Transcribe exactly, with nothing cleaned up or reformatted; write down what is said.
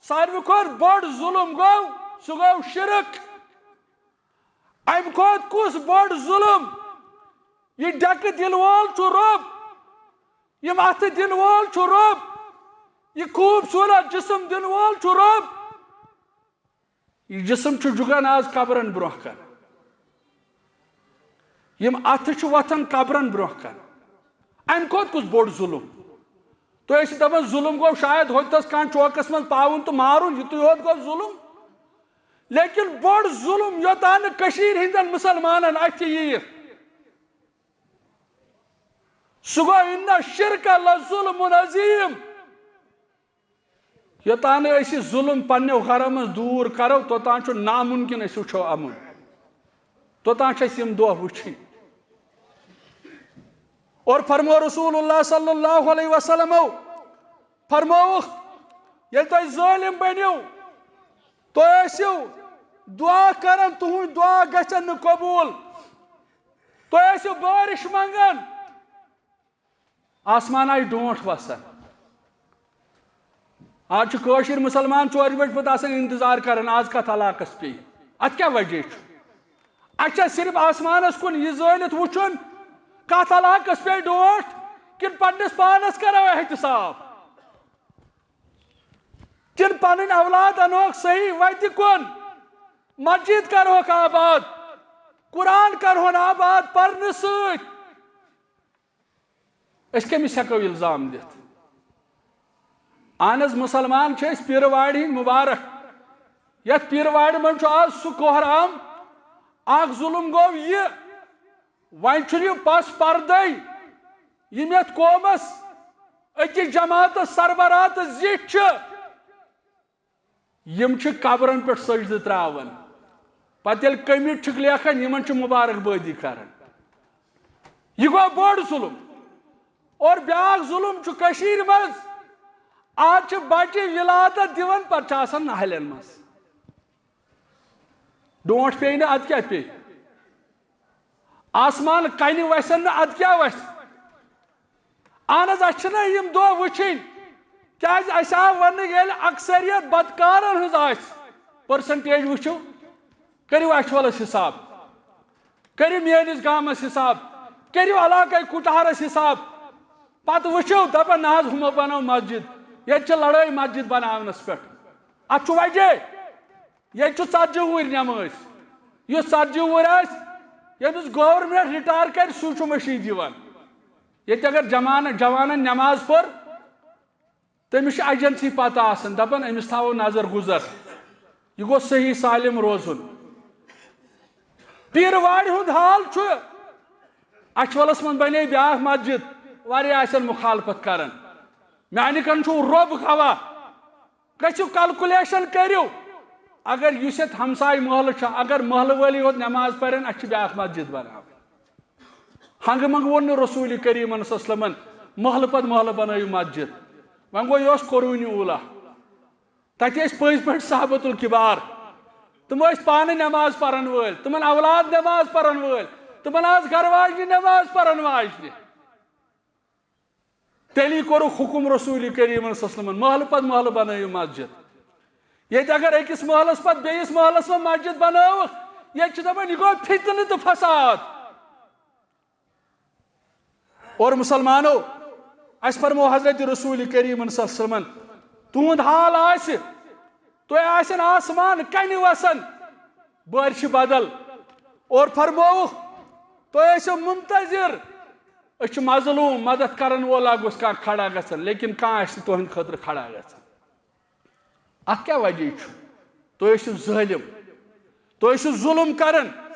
ساروی کھۄتہٕ بوٚڑ ظُلُم گوٚو، سُہ گوٚو شِرک۔ اَمہِ کھۄتہٕ کُس بوٚڑ ظُلُم؟ یہِ ڈٮ۪کہٕ دِنہٕ وول چھُ رۄب، یِم اَتھٕ دِنہٕ وول چھُ رۄب، یہِ خوٗبصوٗرت جسم دِنہٕ وول چھُ رۄب۔ یہِ جسم چھُ جُگان آز قبرن برونٛہہ کَنہِ۔ یِم اَتھٕ چھِ وۄتھان قبرن برونٛہہ کَنہِ۔ اَمہِ کھۄتہٕ کُس بوٚڑ ظُلُم؟ تُہۍ ٲسِو دَپان، ظُلُم گوٚو شاید ہوٚتَس کانٛہہ چوکَس منٛز پاوُن تہٕ مارُن، یِتُے ہوت گوٚو ظُلُم۔ لیکن بوٚڑ ظُلُم یوٚتام نہٕ کٔشیٖرِ ہِنٛدٮ۪ن مُسلمانَن اَتھِ یِیہِ، سُہ گوٚو، ان الشرک لظلم عظیم۔ یوٚتام نہٕ أسۍ یہِ ظُلُم پننیو گرو منٛز دوٗر کرو، توٚتام چھُ نامُمکِن أسۍ وٕچھو امُن، توٚتام چھِ اَسہِ یِم دۄہ وٕچھِنۍ۔ اور فرمو رسول اللہ صلی اللہ علیہ وسلمو، فرمووُکھ، ییٚلہِ تُہۍ ظٲلِم بٔنِو، تُہۍ ٲسِو دُعا کران، تُہُنٛد دُعا گژھن نہٕ قبوٗل، تُہۍ ٲسِو بٲرِش منٛگان، آسمان آیہِ ڈونٛٹھ وسان۔ آز چھِ کٲشِر مُسلمان ژورِ بجہِ پتہٕ آسان انتظار کران، آز کتھ علاقس پیٚیہِ، اتھ کیٛاہ وجہ چھُ؟ اَسہِ چھا صرف آسمانس کُن یہِ زٲنِتھ وٕچھُن، کتھ علاقس پیٚیہِ ڈونٛٹھ، کِنہٕ پننِس پانس کرو احتساب؟ کِنہٕ پنٕنۍ اولاد انوکھ صحیح وتہِ کُن، مسجد کرہوکھ آباد، قرآن کرہون آباد پرنہٕ سۭتۍ؟ أسۍ کٔمِس ہٮ۪کو الزام دِتھ؟ اہن حظ، مُسلمان چھِ أسۍ پیٖرٕ وارِ ہِنٛدۍ مُبارک۔ یَتھ پیٖرٕ وارِ منٛز چھُ آز سُہ کوہرام، اکھ ظُلُم گوٚو یہِ، وۄنۍ چھُنہٕ یہِ پس پردَے، یِم یَتھ قومس أکِس جماعتس سربراہ تہٕ زِٹھۍ چھِ، یِم چھِ قبرن پٮ۪ٹھ سجدٕ تراوان۔ پتہٕ ییٚلہِ کٔمِٹۍ چھِکھ لیکھان، یِمن چھِ مبارک بٲدی کران۔ یہِ گوٚو بوٚڑ ظُلُم۔ اور بیٛاکھ ظُلُم چھُ کٔشیٖرِ منٛز، آز چھِ بچہِ ولادت دِوان، پتہٕ چھِ آسان نہلٮ۪ن منٛز۔ ڈونٛٹھ پیٚیہِ نہٕ، ادٕ کیٛاہ پیٚیہِ؟ آسمان کنہِ وسن نہٕ، ادٕ کیٛاہ وسہِ؟ اہن حظ، اسہِ چھِنہ یِم دۄہ وٕچھِنۍ، کیٛازِ اسہِ آو وننہٕ، ییٚلہِ اکثریت بدکارن ہٕنٛز آسہِ، پرسنٹیج وٕچھِو، کٔرِو اچھولس حساب، کٔرِو میٲنِس گامس حساب، کٔرِو علاقے کُٹہارس حساب، پتہٕ وٕچھِو، دپان، نہ حظ، ہُمو بنٲو مسجد، ییٚتہِ چھِ لڑٲے مسجد بناونس پٮ۪ٹھ۔ اتھ چھُ وجہ، ییٚتہِ چھُ ژتجی وُہٕرۍ نٮ۪مٲزۍ۔ یُس ژتجی وُہٕرۍ آسہِ، ییٚمِس گورنمنٹ رِٹایَر کرِ، سُے چھُ مٔشیٖد یِوان۔ ییٚتہِ اگر جمانہٕ، جوانن نٮ۪ماز پٔر، تٔمِس چھِ اجن سٕے پتہ آسان، دپان، أمِس تھاوو نظر گُزر، یہِ گوٚژھ صحیح سالم روزُن۔ پیٖرٕ وارِ ہُنٛد حال چھُ، اچھولس منٛز بنے بیٛاکھ مسجد، واریاہ آسن مخالفت کران۔ میانہِ کن چھُ رۄب گواہ، گژھِو، کلکولیشن کٔرِو۔ اگر یُس یتھ ہمسایہِ محلہٕ چھُ، اگر محلہٕ وٲلی یوت نماز پرن، اسہِ چھِ بیٛاکھ مسجد بناوٕنۍ۔ ہنگہٕ منگہٕ ووٚن نہٕ رسول کریمن صلی اللہ علیہ وسلمن، محلہٕ پتہٕ محلہٕ بنٲیِو مسجد۔ وۄنۍ گوٚو، یہِ اوس قرونِ اوٗلا۔ تتہِ ٲسۍ پٔزۍ پٲٹھۍ صحابت الکبار۔ تِم ٲسۍ پانہٕ نماز پرن وٲلۍ، تِمن اولاد نماز پرن وٲلۍ، تِمن آسہٕ گرٕ واجنہِ نماز پرن واجنہِ۔ تیٚلی کوٚرُکھ حُکُم رسول کریٖمن صلی اللہ علیہ وسلمن، محلہٕ پتہٕ محلہٕ بنٲیِو مسجد۔ ییٚتہِ اگر أکِس محلس پتہٕ بیٚیِس محلس منٛز مسجد بنٲوٕکھ، ییٚتہِ چھِ دپان، یہِ گوٚو فتنہٕ تہٕ فساد۔ اور مسلمانو، اسہِ فرمو حضرت رسول کریٖمن صلی اللہ علیہ وسلمن، تُہُنٛد حال آسہِ، تۄہہِ آسن آسمان کنہِ وسان، بٲرشہِ بدل۔ اور فرمووُکھ، تُہۍ ٲسِو منتظر، أسۍ چھِ مظلوم، مدد کرن وولا گوٚژھ کانٛہہ کھڑا گژھن، لیکن کانٛہہ آسہِ نہٕ تُہنٛدِ خٲطرٕ کھڑا گژھان۔ اتھ کیٛاہ وجہ چھُ؟ تُہۍ ٲسِو ظٲلم، تُہۍ ٲسِو ظُلم کران،